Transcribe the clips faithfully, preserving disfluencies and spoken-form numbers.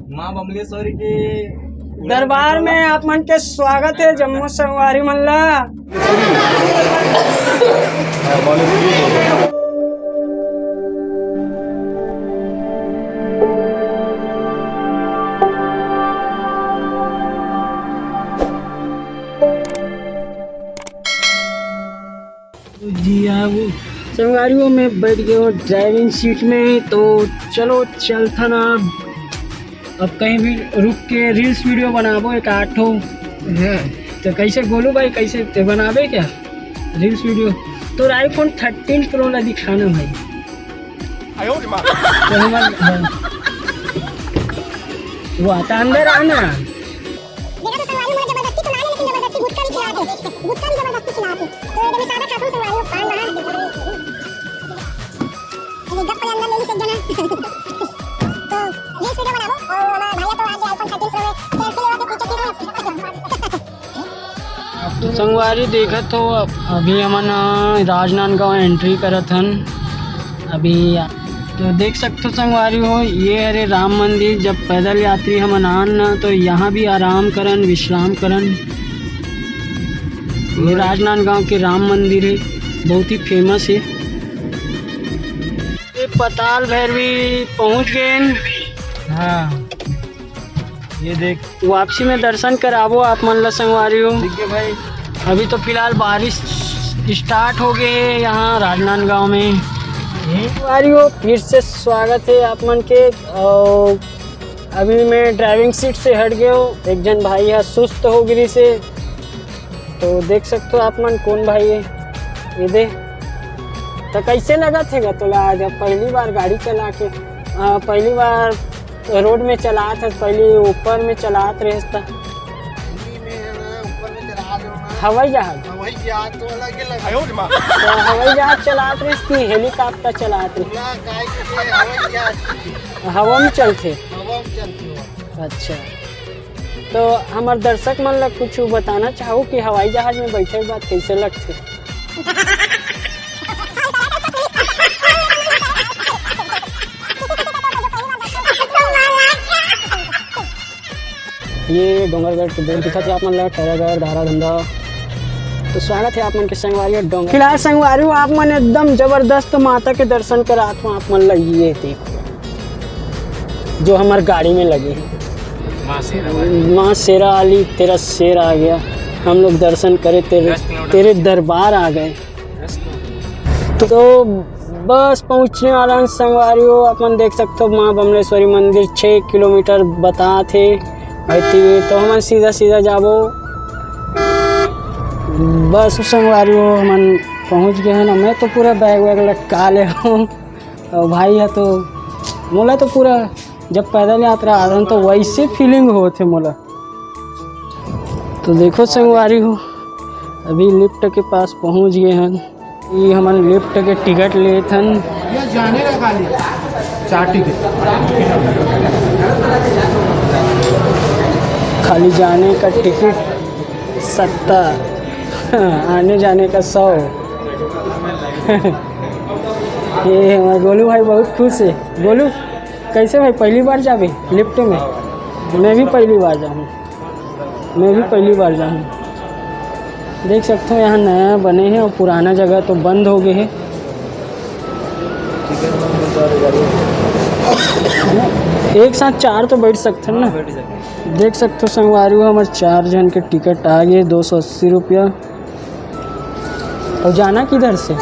माँ बमलेश्वरी के दरबार में आप मन के स्वागत है, जम्मो संगवारी मन ला। जी हाँ, वो संगवारी हो, मैं बैठ गया हूँ ड्राइविंग सीट में। तो चलो चलथन अब। अब कहीं भी रुक के रील्स वीडियो बनाबो एक आठ ठो। हाँ। तो कैसे गोलू भाई, कैसे ते बनाबे क्या रील्स वीडियो? तो आईफोन थर्टीन प्रो ला दिखाना भाई। तो हमारे, हाँ। वो आता अंदर आना। देखा तो संगवारी, मोला जबरदस्ती तो ना ले, लेकिन जबरदस्ती गुटखा भी खिला दे, गुटखा भी जबरदस्ती खिला दे। तो ये देखो, सादा खातू संगवारी, पान बाहर। ये गप के अंदर ले ली सब जना। तो ये वीडियो बनाबो और हमारा भैया तो आज iPhone thirteen Pro में selfie लेवा के पीछे खींच रहे हैं। तो संगवारी देखत हो, अभी हमन, अ, राजनांदगांव एंट्री करत हन अभी। तो देख सकथो संगवारी हो, ये हरे राम मंदिर। जब पैदल यात्री हमन आन न, तो यहाँ भी आराम करन, विश्राम करन। ये राजनांदगांव के राम मंदिर है, बहुत ही फेमस है। ये पताल भैरवी पहुँच गए। हाँ, ये देख। वापसी में दर्शन कराबो आप मन ला संगवारी हो। ठीक है भाई। अभी तो फिलहाल बारिश स्टार्ट हो गए है यहाँ राजनांदगांव में। संगवारी हो, फिर से स्वागत है आप मन के। और अभी मैं ड्राइविंग सीट से हट गया हूँ, एक जन भाई है सुस्त हो गिरी से, तो देख सकते हो आप मन कौन भाई है। ये दे, तो कैसे लगत है गा तोला आज अब पहली बार गाड़ी चला के? आ, पहली बार रोड में चलात हस, पहली ऊपर में चलात रहेस त? दिल्ली में है ना, ऊपर में चला रहे हो ना। हवाई जहाज? हवाई जहाज तो अलग ही लगा। तो हवाई जहाज चलात रहेस कि हेलीकॉप्टर चलात रहेस? ना, काय के हवाई जहाज। हवा में चलथे? हवा में चलथे हो। अच्छा, तो हमार दर्शक मन ला कुछ बताना चाहो कि हवाई जहाज में बैठे के बाद कैसे लगथे? ये डोंगरगढ़ के दूर दिखत हे आप मन ला, खैरागढ़, धाराधंधा। तो स्वागत है आप मन के संगवारी और डोंगर। फिलहाल संगवारी हो, आप मन एकदम जबरदस्त माता के दर्शन करात हो आप मन ला। ये देखो, जो हमार गाड़ी में लगे हे। माँ शेरा वाली। माँ शेरा वाली, तेरा शेर आ गया। हम लोग दर्शन करे तेरे, दस किलोमीटर। तेरे दरबार आ गए। तो बस पहुँचने वाला हन संगवारी हो, अपन देख सकते हो माँ बमलेश्वरी मंदिर छः किलोमीटर बतात हे। अइती तो हमन सीधा सीधा जाबो। बस संगवारी हो, हमन पहुँच गए हैं ना। मैं तो पूरा बैग वैग लटका ले हूँ, और भाई है तो मोला तो पूरा, जब पैदल यात्रा आथन तो वैसे फीलिंग होत हे मोला। तो देखो संगवारी हो, अभी लिफ्ट के पास पहुंच गए हन। ये हमन लिफ्ट के टिकट लेत हन। ये जाने का खाली चार टिकट। खाली जाने का टिकट सत्तर, आने जाने का सौ। ये हमारे गोलू भाई बहुत खुश है। गोलू, कैसे भाई, पहली बार जाबे लिफ्ट में? मैं भी पहली बार जाऊँ, मैं भी पहली बार जाऊँ। देख सकते हो, यहाँ नया बने हे और पुराना जगह तो बंद हो गए हे। एक साथ चार तो बैठ सकते हैं ना। देख सकते हो संगवारी हो, हमारे चार जन के टिकट आ गए, दो सौ अस्सी रुपया। और जाना किधर से?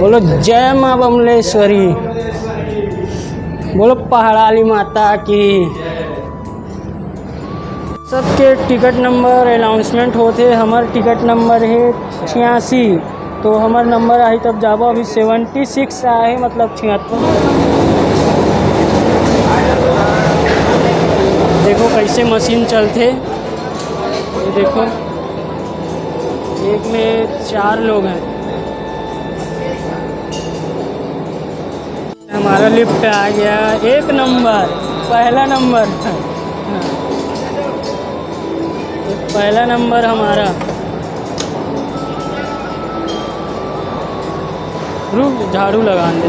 बोलो जय माँ बमलेश्वरी, बोलो पहाड़ाली माता की। सबके टिकट नंबर अनाउंसमेंट होते, हमार टिकट नंबर है छियासी, तो हमार नंबर आही तब जाबो। अभी सेवेंटी सिक्स आए, मतलब छिहत्तर। देखो कैसे मशीन चलते, ये देखो। एक में चार लोग हैं। हमारा लिफ्ट आ गया, एक नंबर, पहला नंबर। पहला नंबर हमारा। रुक, झाड़ू लगा दे।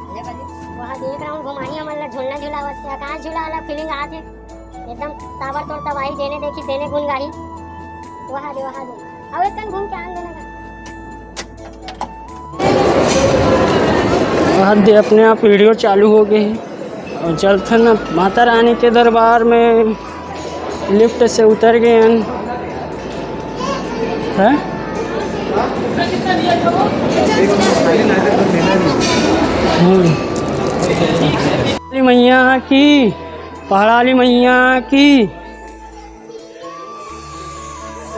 वहाँ दे एक round घुमाही हमन ला, झूलना झुलावत हे, आकाश झूला वाला feeling आत हे, एकदम ताबड़तोड़ तबाही, जेने देखी तेने गुन गाही। वहाँ दे, वहाँ दे, अउ एक कन घूम के आन देना का। वहाँ दे अपने आप video चालू हो गए हे। अउ चलथन अब माता रानी के दरबार में, lift से उतर गए हन। हैं? हम्म। काली मैया की, पहाड़ाली मैया की।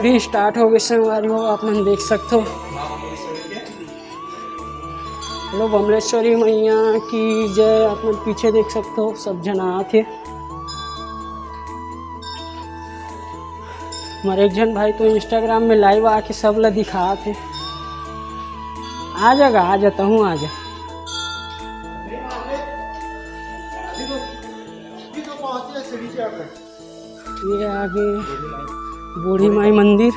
Restart हो गए संगवारी हो, आप मन देख सकते हो। बोलो बमलेश्वरी मैया की जय। आप मन पीछे देख सकते हो, सब झन आत हे। हमारे एक झन भाई तो Instagram में live आके सब ला दिखात हे। आ जा गा, आ जा, तहूँ आ जा। ये आगे बूढ़ी माई मंदिर,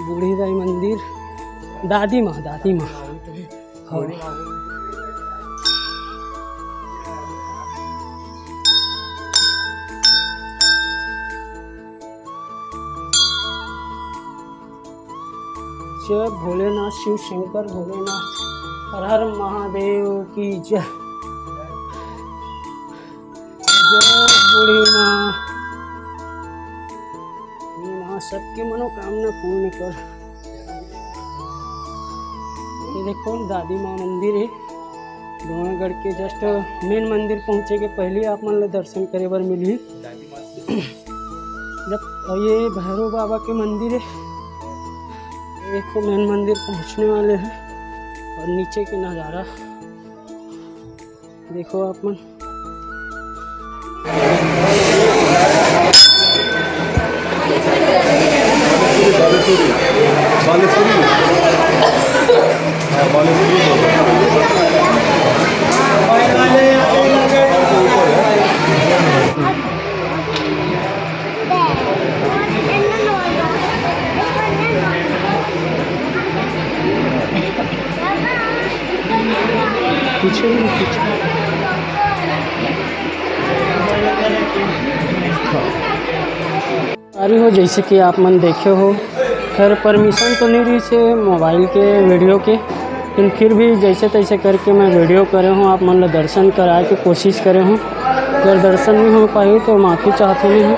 बूढ़ी दाई मंदिर, दादी माँ, दादी माँ। हाँ। जय भोलेनाथ, शिव शंकर भोलेनाथ, हर हर महादेव की जय। जय बूढ़ी माँ, बूढ़ी माँ सबके मनोकामना पूर्ण कर। ये देखो दादी माँ मंदिर है, डोंगरगढ़ के just main मंदिर पहुँचे के पहले आप मन ला दर्शन करे बर मिलही। जब ये भैरव बाबा के मंदिर है, ये देखो main मंदिर पहुँचने वाले हैं और नीचे के नज़ारा देखो आप मन। पीछे भी पीछे। अरे हो, जैसे कि आप मन देखे हो, खैर permission तो नहीं रही से मोबाइल के video के, लेकिन फिर भी जैसे तैसे करके मैं video करे हूँ, आप मन ला दर्शन कराए के कोशिश करे हूँ। अगर दर्शन नहीं हो पाई तो माफ़ी चाहते नहीं हूँ।